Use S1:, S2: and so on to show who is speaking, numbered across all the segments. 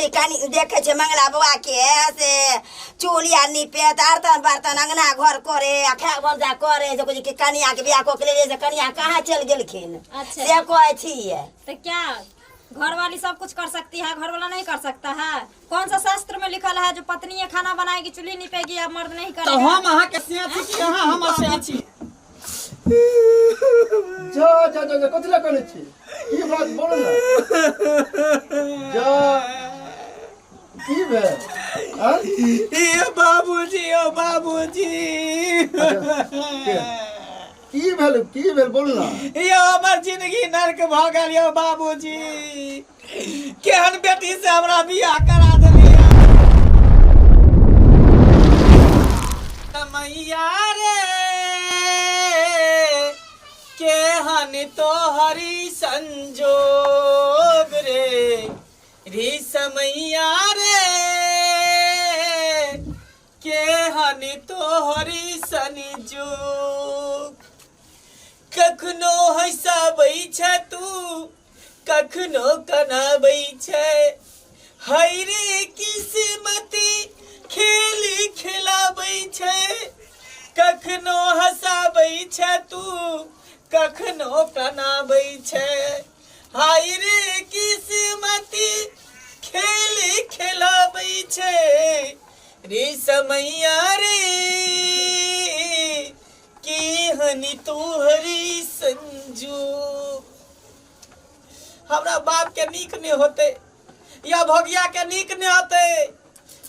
S1: छै कनि देखै छै मंगला बौआ के से चूल्हा नीपे बर्तन बर्तन अंगना घर करे आ खाय भनसा करे से कहै छै कि कनिया के बियाह कऽ के लेलियै से कनिया कहाँ चलि गेलखिन।
S2: अच्छा।
S1: से कहै छियै।
S2: तो क्या घर वाली सब कुछ कर सकती है, घर वाला नहीं कर सकता है? कौन सा शास्त्र में लिखल है जो पत्नी खाना बनाएगी, चूल्ही निपेगी, अब मर्द नहीं
S3: तऽ
S2: करेगा?
S3: हम अहाँके सिया छी कि अहाँ हमर सिया छी?
S4: जा जा जा जा, कथी लए कनै छी? की बात, बोलू ने। जा, की भेल आँय?
S3: ए बाबूजी, ओ बाबूजी।
S4: की भेल, की भेल, बोलू ने।
S3: यौ, हमर जिंदगी नर्क भऽ गेल यौ बाबूजी। केहन बेटी से हमरा बियाह करा देलियै मैया रे, केहन तोहरी संजोग रे, री समैया रे, केहन तोहरी संजोग। कखनो हँसाबै छै तू, कखनो कनाबै छै, हाय रे किस्मती खेल खेलाबै छै। कखनो हँसाबै छै तू, कखनो कनाबै छै, हाय रे किस्मती खेल खेलाबै छै, रे समैया रे, केहन तोहरी संजोग। हमरा बाप के नीक नहीं होते या भगिया के नीक नहीं होते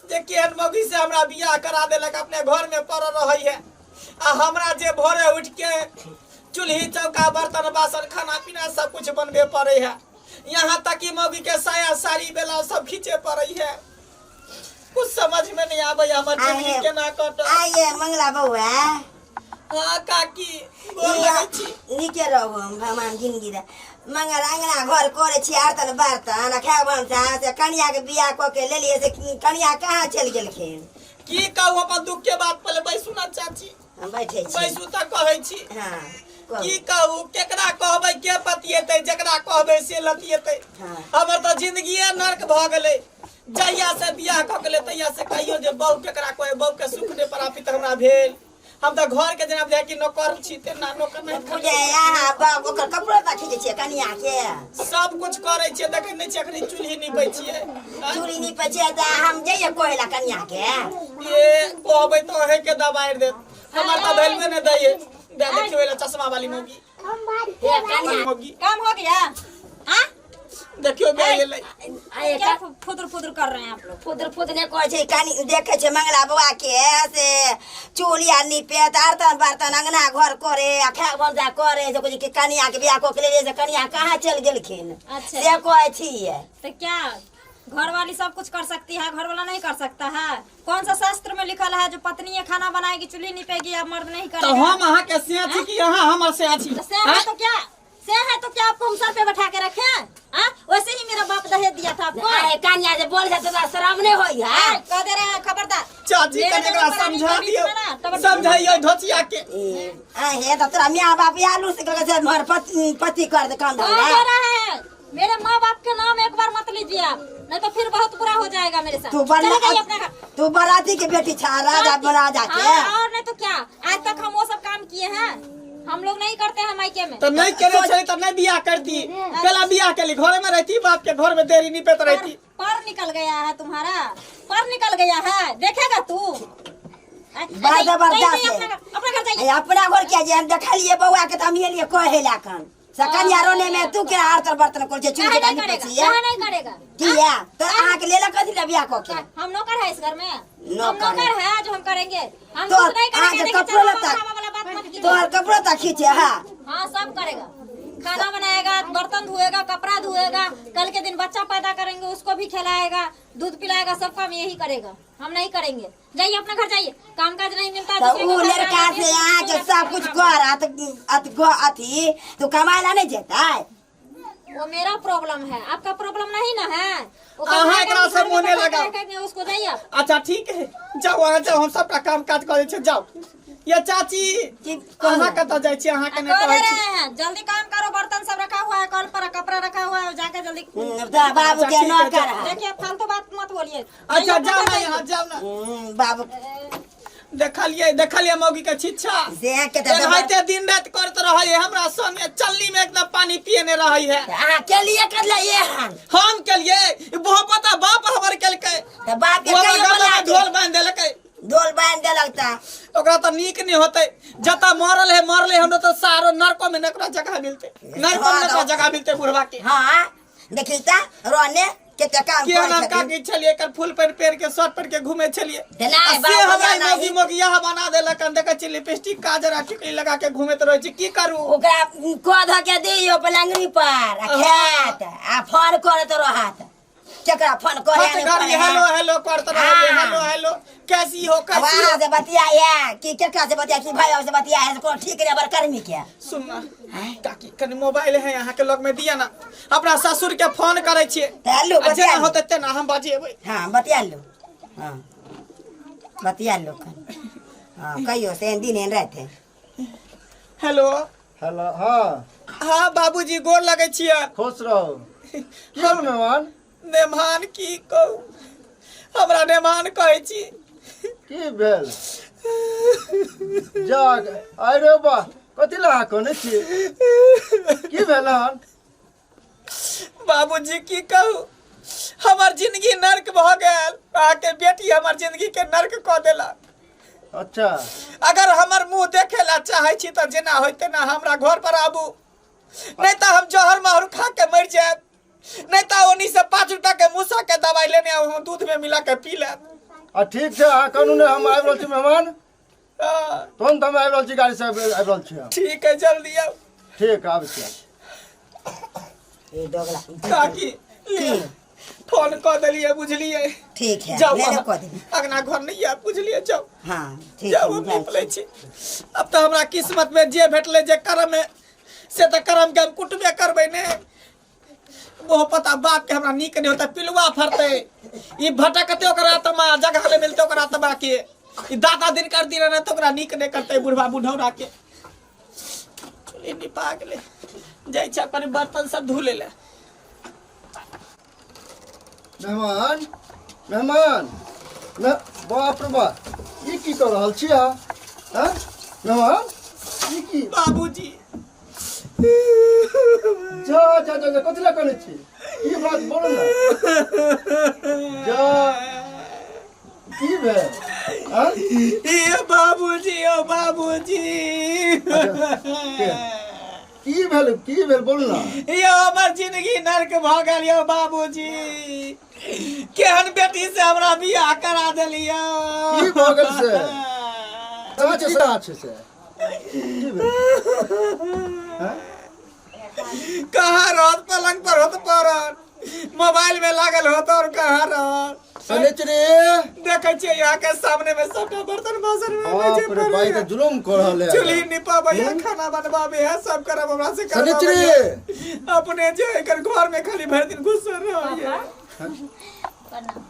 S3: जे केहन मौगी से हमरा बियाह करा देलक। अपने घर में पड़ल रहे है आ हमरा जे भोरे उठ के चूल्ही चौका बर्तन बासन खाना पीना सब कुछ बनबे पड़े है, यहाँ तक कि मौगी के साया साड़ी बेला सब खींचे पड़े है। कुछ समझ में नहीं आवे हमर जिंदगी केना कटत।
S1: आइए मंगला बौआ।
S3: हाँ काकी, गोर लगै छी।
S1: नीके रहू, भगवान जिंदगी दे। मंगल अंगना घर करे छी, आरतन बर्तन आ खाय भनसा से कनिया के बियाह कऽ के लेलियै से कनिया कहाँ चलि गेलखिन?
S3: की कहू अपन दुख के बात, पहले बैसू ना चाची।
S1: हम बैठे छी।
S3: बैसू तऽ कहै छी।
S1: हाँ, कहू।
S3: की कहू, केकरा कहबै, के पतिएतै? जकरा कहबै से लतिएतै।
S1: हाँ।
S3: हमर तऽ जिंदगिए नर्क भऽ गेलै। जहिया से बियाह कऽ के ले तहिया से कहियो जे बहू केकरा कहै, बहू के सुख नहि प्राप्त हमरा भेल। हम तऽ घर के जेना बुझाय कि नौकर छी, तेना नौकर नहि।
S1: बुझाय अहाँ बाप ओकर कपड़ो तऽ खींचै छियै कनिया के?
S3: सब कुछ करै छियै। देखै नहि छियै, अखनी चूल्ही नीपै छियै।
S1: चूल्ही नीपै छियै तऽ हम जइयै कहै लए कनिया के?
S3: ए, कहबै तऽ अहें के दबारि देत। हमर तऽ भेलबे नहि दैये। दे देखियौ एला चश्मा वाली मौगी।
S1: हे कनिया।
S3: मौगी।
S2: काम हो गया? हाँ।
S3: देखियौ बे गेलै।
S1: आये।
S2: क्या फुदर फुदर कर रहे हैं आप लोग?
S1: फुदर फुदर नहि कहै छै, कनि देखै छै मंगला बौआ के से चूल्हा नीपे बर्तन बर्तन अंगना घर करे आ खाय भनसा करे से कहै छै कि कनिया के बियाह कऽ के लेलियै से कनिया कहाँ चलि गेलखिन?
S2: अच्छा।
S1: से कहै छियै।
S2: तो क्या घर वाली सब कुछ कर सकती है, घर वाला नहीं कर सकता है? कौन सा शास्त्र में लिखल है जो पत्नी खाना बनाएगी, चूल्ही निपेगी, अब मर्द नहीं
S3: तऽ
S2: करेगा?
S3: हम अहाँके सिया छी कि अहाँ हमर सिया छी?
S2: तो से है तो क्या, से है तो क्या आपको हम सर पे बैठा के रखे हैं? हाँ? वैसे ही मेरा बाप दहेज दिया था आपको।
S1: आए कनिया जे बोल छै तोरा शरम नहि होइ है?
S2: हाँ, कह दे रहे हैं, खबरदार।
S3: चाची,
S2: मेरे
S3: कनि एकरा
S2: दोनों प्राणी
S3: समझा
S2: के बीच
S3: दियौ।
S2: में ना, तब-
S3: समझाइयौ धोचिया के।
S1: आहे तऽ तोरा माय बाप आलू से कहै छै हमर पति पति कर दे काम
S2: कह
S1: धंधा।
S2: दे रहे हैं, मेरे माँ बाप के नाम एक बार मत लीजिए आप, नहीं तो फिर बहुत बुरा हो जाएगा मेरे साथ।
S1: तू बड़ा
S2: चले जाइए अपने घर।
S1: तू बराती के बेटी छा, राजा राजा के।
S2: हाँ, और नहीं तो क्या, आज तक हम वो सब काम किए हैं? हम लोग नहीं करते हैं मायके में।
S3: तऽ नहि केने छलै तऽ नहि बियाह करती। केला बियाह केली? घरे में रहती, बाप के घर में देरी निपेत रहती।
S2: पर निकल गया है तुम्हारा, पर निकल गया है, देखेगा तू।
S1: बड़ा जबरदस्त
S2: जाइए
S1: है।
S2: अपना घर, अपना घर जाइए।
S1: ए, अपना घर किया जे हम देखलिए बौआ के तऽ हम एलिए कहे ला कन से कनिया रोने में तू के आरतन बर्तन कर छै, चूल्हा
S2: काहे नहीं
S1: के
S2: करेगा?
S1: छियै।
S2: काहे नहीं करेगा?
S1: किया तो अहाँ के लेला कथी ला बियाह कऽ के?
S2: हम नौकर है इस घर में? हम
S1: नौकर है।
S2: नौकर है जो हम करेंगे? हम
S1: तो
S2: कुछ नहीं
S1: अहाँ
S2: करेंगे।
S1: के
S2: देखिए,
S1: कपड़ो
S2: चलो,
S1: लत्ता
S2: बाबा वाला बात मत कीजिए।
S1: तोहर कपड़ो तक खींचे? हाँ
S2: हाँ, सब करेगा। खाना बनाएगा, बर्तन धोएगा, कपड़ा धोएगा, कल के दिन बच्चा पैदा करेंगे उसको भी खिलाएगा, दूध पिलाएगा, सब काम यही करेगा, हम नहीं करेंगे। जाइए अपना घर जाइए, काम काज नहीं मिलता है
S1: तऽ
S2: दूसरे
S1: उ
S2: के घर
S1: लड़का
S2: जाएंगे,
S1: से अहाँ के सब कुछ करत अथी तू कमाय ला नहीं जेतै?
S2: वो मेरा प्रॉब्लम है, आपका प्रॉब्लम नहीं ना है। वो
S3: अहाँ
S2: कमाएगा
S3: एकरा
S2: नहीं,
S3: से
S2: घर में
S3: मोने
S2: बैठा के
S3: लगाओ।
S2: रखेंगे उसको, जाइए आप।
S3: अच्छा ठीक है, जाओ अहाँ जाओ, हम सबटा काम काज करै छी। जाओ ये चाची।
S1: की?
S3: अहाँ कतऽ जाइ छी? अहाँ के नहि
S2: कह दे
S3: कहै छी।
S2: रहे हैं, जल्दी काम करो। बर्तन सब रखा हुआ है कल पर, कपड़ा रखा हुआ है, जाके जल्दी।
S1: तऽ बाबू के
S3: अच्छा, ठीक है,
S1: नौकर
S3: जाओ।
S1: है।
S2: देखिए, फालतू बात जाइए।
S3: अच्छा
S2: जाइए, अपना
S3: जाओ
S2: घर
S3: ना
S2: जाइए।
S3: यहाँ जाओ ना।
S1: बाबू
S3: देखलिए देखलिए मौगी के छिच्छा
S1: से के तऽ
S3: एनाहिते दिन राति करत रहै है हमरा संगे चलनी में एकदम पानी पिए ने रहै है।
S1: अहाँ के लिए करले एहन?
S3: हम केलिए ई बहुत पता बाप हमर केलकै।
S1: तऽ बाप के
S3: ओ हमर
S1: कहियो
S3: गला
S1: बोला
S3: में
S1: के
S3: ढोल बांधि देलकै।
S1: ढोल बांधि देलक तऽ
S3: ओकरा तऽ नीक नहीं होते जतऽ मरल है मरल है हमरा तऽ सारो नरको में नकरा जगह मिलते नरको में नकरा जगह मिलते बुढ़वा के।
S1: हाँ देखी तऽ रहने केते काम
S3: के
S1: करै
S3: हम
S1: छथिन।
S3: काकी छलिए एकर फूल पेन पेर के शर्ट पेर के घूमे छलिए
S1: तऽ नहि,
S3: आ से
S1: बाप
S3: हमरा
S1: बजा
S3: मौगी
S1: नहि।
S3: मौगिया बना देलक हन। देखै छी लिपस्टिक काजर आ टिकली लगा के घूमैत रहै छी की करू?
S1: ओकरा कऽ धऽ के दियौ पलंगनी पर आ खायत आ फोन करैत रहत केकरा फोन करे
S3: हट
S1: नहि
S3: घड़ी
S1: करे।
S3: हेलो हेलो करत रहै
S1: हाँ।
S3: हेलो हेलो कैसी हो
S1: अब
S3: कैसी हो।
S1: अहाँ से बतियाए कि केकरा से बतिया कि भाई से बतियाए से कोनो ठीक नहीं बर कर्मी के।
S3: सुन ना काकी कनी मोबाइल है अहाँ के लग में दिया ना अपना ससुर के फोन करै छियै।
S1: तऽ हेलो
S3: आ
S1: बतिया
S3: जेना
S1: लू।
S3: होतै तेना हम बजेबै।
S1: हाँ बतिया लू। हाँ बतिया लू कनी। हाँ कहियो से दिन एहन रहते।
S3: हेलो।
S4: हेलो। हाँ
S3: हाँ बाबूजी गोर लगै छियै।
S4: खुश रहो। की भेल मेहमान?
S3: मेहमान की कहू हमरा मेहमान कहै छी।
S4: की भेल? जा अरे बा कथी लए अहाँ कनै छी? की भेल हन?
S3: बाबूजी की कहू हमर जिंदगी नर्क भऽ गेल। अहाँके बेटी हमर जिंदगी के नर्क कऽ देलक।
S4: अच्छा
S3: अगर हमर मुंह देखे ला चाहे छी तऽ जेना होय तेना हमरा घर पर आबू नहीं तऽ हम जहर माहुर खा के मरि जायब नहीं तऽ ओनी से 5 रुपया के मूसा के दवाई लेने आउ हम दूध में मिला के पी लेब।
S4: आ ठीक छै अहाँ कहू ने हम आबि रहल छी मेहमान।
S3: हाँ,
S4: तुरंत हम आबि रहल छी गाड़ी से आबि रहल छी हम।
S3: ठीक है जल्दी आउ।
S4: ठीक आबै छी।
S1: ई दोगला
S3: काकी लिअ, फोन कऽ देलियै बुझलियै।
S1: ठीक है
S3: जाउ
S1: ले
S3: अहाँ।
S1: कऽ देबै।
S3: अगना घर नहीं आयब बुझलियै जाउ।
S1: हाँ ठीक
S3: जाउ
S1: है
S3: हम
S1: जाइ
S3: नीप लै छी। अब तऽ हमरा किस्मत में जे भेटलै जे कर्म है से तऽ कर्म के हम कुटबे करबै ने। वो पता बाप के हमरा नीक नहीं होता पिलुआ फरते ई भटकते ओकरा आत्मा जगह ले मिलते ओकरा आत्मा के ई दादा दिन कर दिन रहते ओकरा नीक नहीं करते बुढ़वा बुढ़ौरा के। चुल्ही निपा गेलै जाइ छै अपन बर्तन सब धो ले।
S4: मेहमान मेहमान बाप रे बाप ई की कऽ रहल छी अहाँ? हाँ मेहमान ई की?
S3: बाबूजी
S4: जा जा जा जा कथी लए कनै छी? की बात बोलू ने। जा की भेल? हाँ?
S3: ये बाबूजी ओ बाबूजी।
S4: की भेल की भेल बोलू ना।
S3: यो हमर जिंदगी नर्क भऽ गेल यौ बाबूजी। केहन बेटी से हमरा बियाह करा देलियौ।
S4: की भऽ गेल से? कहाँ छै से? कहाँ छै से? की भेल? हाँ?
S3: कहाँ रहत पलंग पर होत पड़ल मोबाइल में लागल होत और कहाँ रहत।
S4: शनिचरी
S3: देखै छियै यहाँ के सामने में सबटा बर्तन बासन में
S4: बाप
S3: जे
S4: रे भाई तऽ जुलुम कऽ रहल है।
S3: चूल्ही निपाबै है खाना बनबाबै है सब करब हमरा से करबाबै
S4: शनिचरी
S3: है। अपने जे एकर घर में खाली भरि दिन घुसल रहै है।
S2: प्रणाम।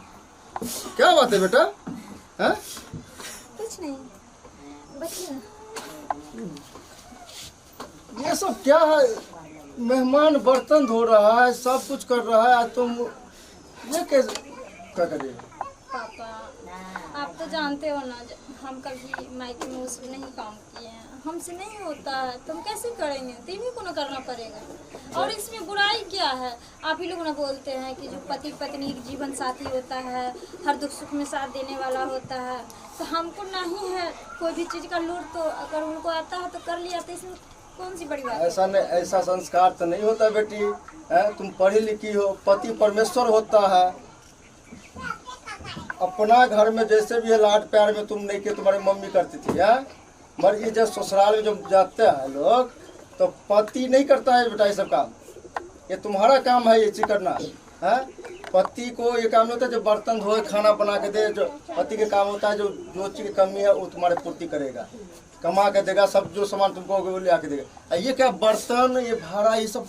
S4: क्या बात है बेटा? हाँ?
S2: कुछ नहीं बैठिए ना।
S4: ये सब क्या है? मेहमान बर्तन धो रहा है सब कुछ कर रहा है तुम ये कैसे क्या करिए?
S2: पापा आप तो जानते हो ना हम कभी मायके में उसमें नहीं काम किए हैं हमसे नहीं होता है तो हम कैसे करेंगे? तीन ही को ना करना पड़ेगा। और इसमें बुराई क्या है? आप ही लोग ना बोलते हैं कि जो पति पत्नी एक जीवन साथी होता है हर दुख सुख में साथ देने वाला होता है तो हमको नहीं है कोई भी चीज़ का लोड तो अगर उनको आता है तो कर लिया तो इसमें कौन सी बड़ी बात है?
S4: ऐसा नहीं ऐसा संस्कार तो नहीं होता बेटी है तुम पढ़ी लिखी हो पति परमेश्वर होता है। अपना घर में जैसे भी है लाड प्यार में तुम नहीं किए तुम्हारी मम्मी करती थी है मगर ये जब ससुराल में जब जाते हैं लोग तो पति नहीं करता है बेटा ये सब काम। ये तुम्हारा काम है ये चीज करना है। पति को ये काम नहीं होता जो बर्तन धोए खाना बना के दे। जो पति के काम होता है जो जो चीज की कमी है वो तुम्हारे पूर्ति करेगा कमा के देगा सब जो सामान तुमको होगा वो ले आके देगा। आ ये क्या बर्तन ये भाड़ा ये सब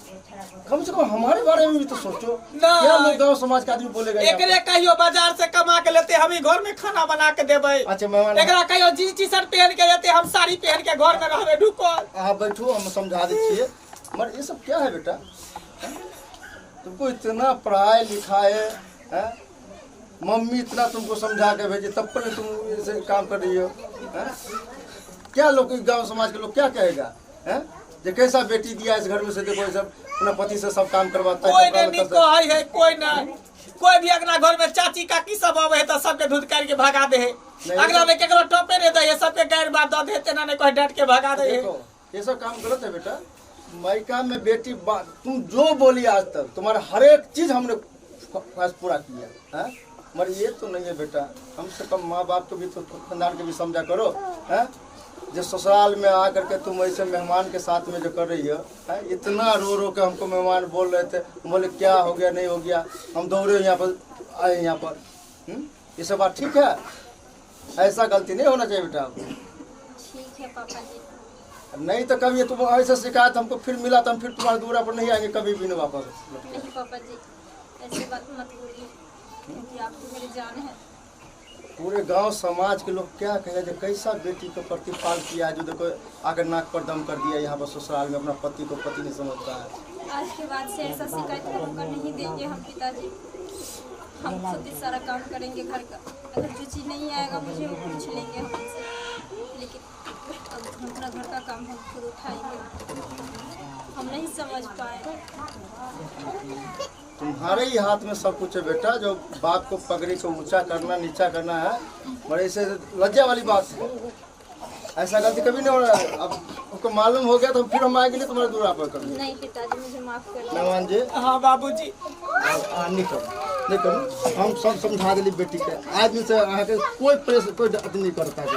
S4: कम से कम हमारे बारे में भी तो सोचो।
S3: नहीं।
S4: क्या लोग गांव समाज का आदमी बोलेगा यहाँ
S3: एकरे कहियो बाजार से कमा के लेते हम ही घर में खाना बना के देबै।
S4: अच्छा मेहमान
S3: एकरा कहियो जींस टी शर्ट पहन के जेते हम साड़ी पहन के घर में रहबै ढुकल।
S4: अहाँ बैठो हम समझा दै छियै। मगर ये सब क्या है बेटा? तुमको इतना पढ़ाए लिखाए है मम्मी इतना तुमको समझा के भेजी तब पर तुम ऐसे काम कर रही हो, हैं? क्या लोग, गांव समाज के लोग क्या कहेगा, हैं? जे कैसा बेटी दिया इस घर में से, देखो ये सब अपना पति से सब काम करवाता है,
S3: कोई
S4: कपड़ा
S3: नहीं
S4: लत्ता
S3: नीक
S4: सब।
S3: कहै है, कोई नहीं। कोई भी अगला घर में चाची काकी सब आवे है तो सबके धुतकार के भगा दे है।
S4: नहीं,
S3: अगला में केकरो टोपे नहीं दे है, सबके गैर बात दे दे, तेना नहीं कोई डांट के भगा दे है।
S4: देखो ये सब काम गलत है बेटा। मायका में बेटी तुम जो बोली आज तक तुम्हारा हर एक चीज हमने ख्वाहिश पूरा किया है, मगर ये तो नहीं है बेटा। कम से कम माँ बाप को भी तो खानदान के भी समझा करो, है? जो ससुराल में आ करके तुम ऐसे मेहमान के साथ में जो कर रही हो, है? इतना रो रो के हमको मेहमान बोल रहे थे, हम बोले क्या हो गया नहीं हो गया, हम दौड़े यहाँ पर आए यहाँ पर। ये सब बात ठीक है? ऐसा गलती नहीं होना चाहिए बेटा।
S2: ठीक है पापा जी।
S4: नहीं तो कभी तुम ऐसे शिकायत हमको फिर मिला तो हम फिर तुम्हारे दूरा पर नहीं आएंगे कभी भी नहीं वापस।
S2: नहीं पापा जी ऐसी बात मत बोलिए, क्योंकि आप तो मेरी जान है।
S4: पूरे गांव समाज के लोग क्या कहे जो कैसा बेटी को प्रतिपाल किया है, जो देखो आकर नाक पर दम कर दिया यहाँ पर ससुराल में, अपना पति को पति नहीं समझता है।
S2: आज के बाद से ऐसा शिकायत का मौका नहीं देंगे हम पिताजी, हम खुद ही सारा काम करेंगे घर का। अगर जो चीज़ नहीं आएगा मुझे वो पूछ लेंगे हमसे, लेकिन अब अपना घर का काम हम खुद उठाएंगे। हम नहीं समझ पाए।
S4: तुम्हारे ही हाथ में सब कुछ है बेटा, जो बाप को पगड़ी को ऊंचा करना नीचा करना है, बड़े ऐसे लज्जा वाली बात है। ऐसा गलती कभी नहीं हो रहा है। अब हमको मालूम हो गया तो फिर हम आएंगे नहीं तुम्हारे दूर पर कभी।
S2: नहीं पिताजी मुझे माफ कर दो।
S4: मेहमान जी।
S3: हाँ बाबूजी।
S4: नहीं करू नहीं करू, हम सब समझा दिली बेटी के। आज दिन से अहाँके कोई प्रेस कोई अथी नहीं करता है।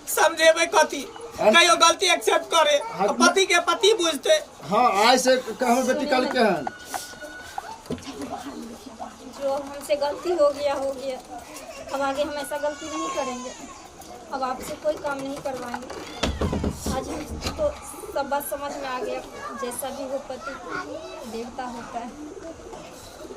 S3: समझेबै कथी, कहियो गलती एक्सेप्ट करे,
S4: हाँ।
S3: पति के पति बुझते।
S4: हाँ आज से हमर बेटी कल के हन।
S2: जो हमसे गलती हो गया हो गया, अब आगे हम ऐसा गलती नहीं करेंगे, अब आपसे कोई काम नहीं करवाएंगे। आज हमको सब बात समझ में आ गया, जैसा भी हो पति देवता होता है।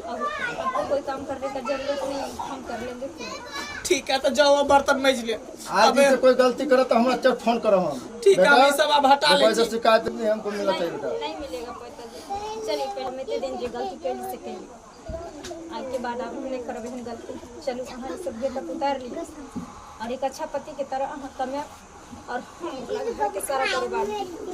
S2: अब आपको कोई काम करने का जरूरत नहीं, हम कर लेंगे खुद।
S3: ठीक है तो जाओ बर्तन मज ले।
S4: आज दिन से कोई गलती करे तो हमरा चट फोन करो हम।
S3: ठीक है,
S4: बेटा,
S3: हम ई सब अब हटा
S4: देखो,
S3: लै
S4: ऐसा
S3: छी।
S4: शिकायत नहीं हमको मिलना चाहिए बेटा।
S2: नहीं मिलेगा पिताजी। चलिए पहले मैं दिन जे गलती कैली से कैली, आज के बाद आप नहीं करब एहन गलती। चलू अहाँ सब गेटअप उतार लिअ और एक अच्छा पति के तरह अहाँ कमायब और हम अपना घर के सारा कारोबार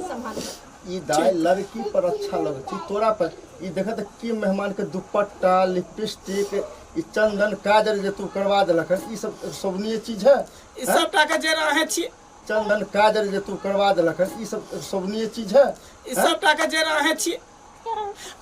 S2: संभालब।
S4: ई दाई लड़की पर अच्छा लगे छै तोरा पर, ई देखत की मेहमान के दुपट्टा लिपस्टिक ई चंदन काजल जे तू करवा देलक हन, ई सब शोभनीय चीज है?
S3: ई सबटा के जे रहे छी।
S4: चंदन काजल जे तू करवा देलक हन, ई सब शोभनीय चीज है?
S3: ई सबटा के जे रहे छी।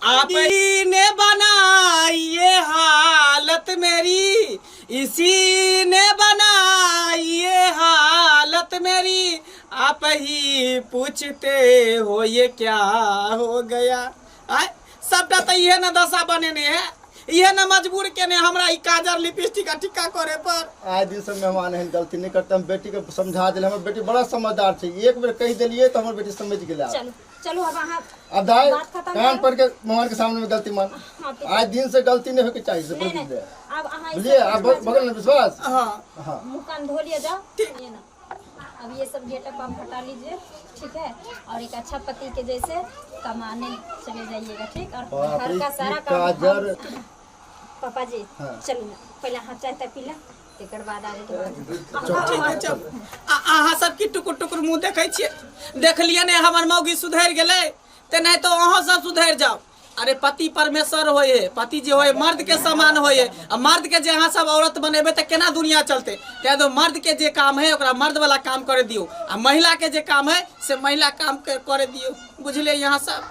S3: आप ही ने बनाई ये हालत मेरी, इसी ने बनाई ये हालत मेरी, आप ही पूछते हो ये क्या हो गया। आय सबटा तो इहे न दशा बनेने है, इहे न मजबूर केने हमरा ई काजर लिपस्टिक आ टिक्का करे पर।
S4: आए दिन से मेहमान एहन गलती नहीं करते, हम बेटी के समझा दिले, हमर बेटी बड़ा समझदार छै, एक बेर कहि देलियै तऽ हमर बेटी समझ गेलै।
S2: चलू चलू अब अहाँ
S4: अब दाई
S2: बात खत्म
S4: कान
S2: करू।
S4: पर के मेहमान के सामने में गलती मान।
S2: हाँ, तो
S4: आज दिन से गलती नहीं होके चाहिए से
S2: नहीं
S4: बोल
S2: नहीं
S4: दे।
S2: अब अहाँ ई
S4: बुझलिए
S2: सब
S4: आप बगल में विश्वास।
S3: हाँ
S4: हाँ
S2: मुँह कान धो लिया जाओ, ये ना अब ये सब गेटअप आप हटा लीजिए, ठीक है? और एक अच्छा पति के जैसे कमाने चले जाइएगा, ठीक? और
S4: बाप
S2: घर
S4: रे,
S2: का सारा
S4: की
S2: काम
S4: काजर।
S2: पापा जी
S4: हाँ।
S2: चलू ना, पहले अहाँ चाय ताय पी ला, तेकर बाद आगे के बात।
S3: ठीक है चल। अहाँ सब की टुकुर टुकुर मुँह देखै छियै, देखलियै ने हमर मौगी सुधरि गेलै तऽ नहि तऽ अहाँ सब सुधरि जाउ। अरे पति परमेश्वर होय है, पति जे होय मर्द के समान होय है, आ मर्द के जे अहाँ सब औरत बनेबै तऽ केना दुनिया चलतै? तैं तो मर्द के जे काम है ओकरा मर्द वाला काम करे दियौ, आ महिला के जे काम है से महिला काम करे दियौ, बुझलियै यहाँ सब?